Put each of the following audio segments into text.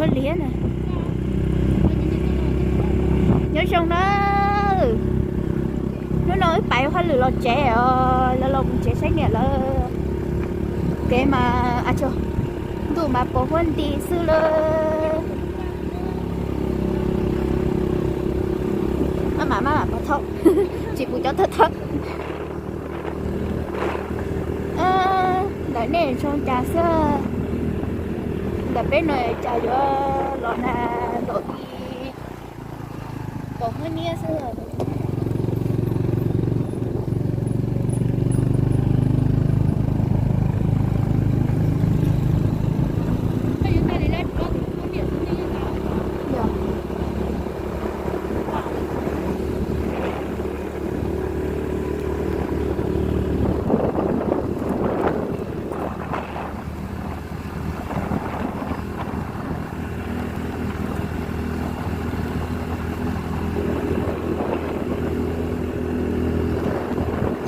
Liab na. Nyob zoo na. Hnub no wb pais hauj lwm los tsev os, lawv los mus tsev saib niam lawv. Kev mas, ntuj mas pos huab nti xwb lawm. Maj mam, maj mam pov thawj, tsis pum cov thawj thawj. Ntawm nej zoo cas xwb? Ntawm peb no cas yuav los nag ntaum i, pos huab nyiab xwb.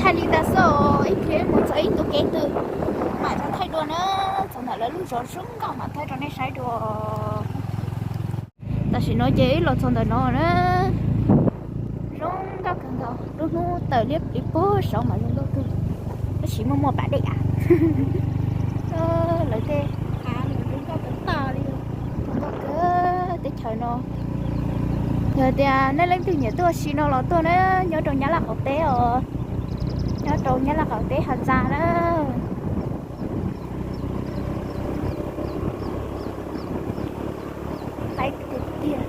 Thaij li ntawd xwb, ib pliag mus txog ib tug kev twg mam rov thaij dua na. Txog ntawm lawv lub zos zoo nkauj mam thaij rau nej saib dua. Tam sim no ces wb los txog ntawm no na, zoo nkauj kawg nkaus, lub hnub tawm liab pliv puag saud mas zoo nkauj kawg, tab sis muaj muaj pam dej av. Lawv tej, zoo nkauj kawg tas li, zoo nkauj kawg teb chaws no. Yog tias nej leej twg nyiam tuaj ua si no los tuaj na, nyob rau Nyab Laj qaum teb os, nyob rau Nyab Laj qaum teb Has Zas na. Laib tiag tiag,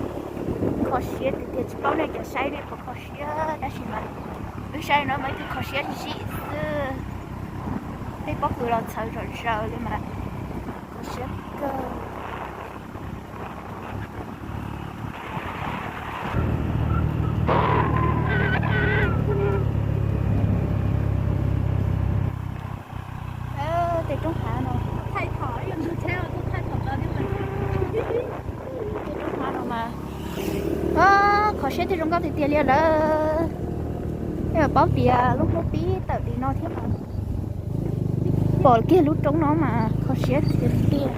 kho siab tiag tiag, tsis paub nej cov saib nej puas kho siab, tab sis mas wb saib no mas ib tug kho siab zim xwb. Tej pob kws los txhawv zom zaws li mas kho siab kawg. Tej roob hav no, tej roob hav no mas kho siab thiab zoo nkauj tiag tiag li lawm. Tej paub tias lub hnub pib tawm li no thiab mas pom kiag lub roob no mas kho siab tiag tiag.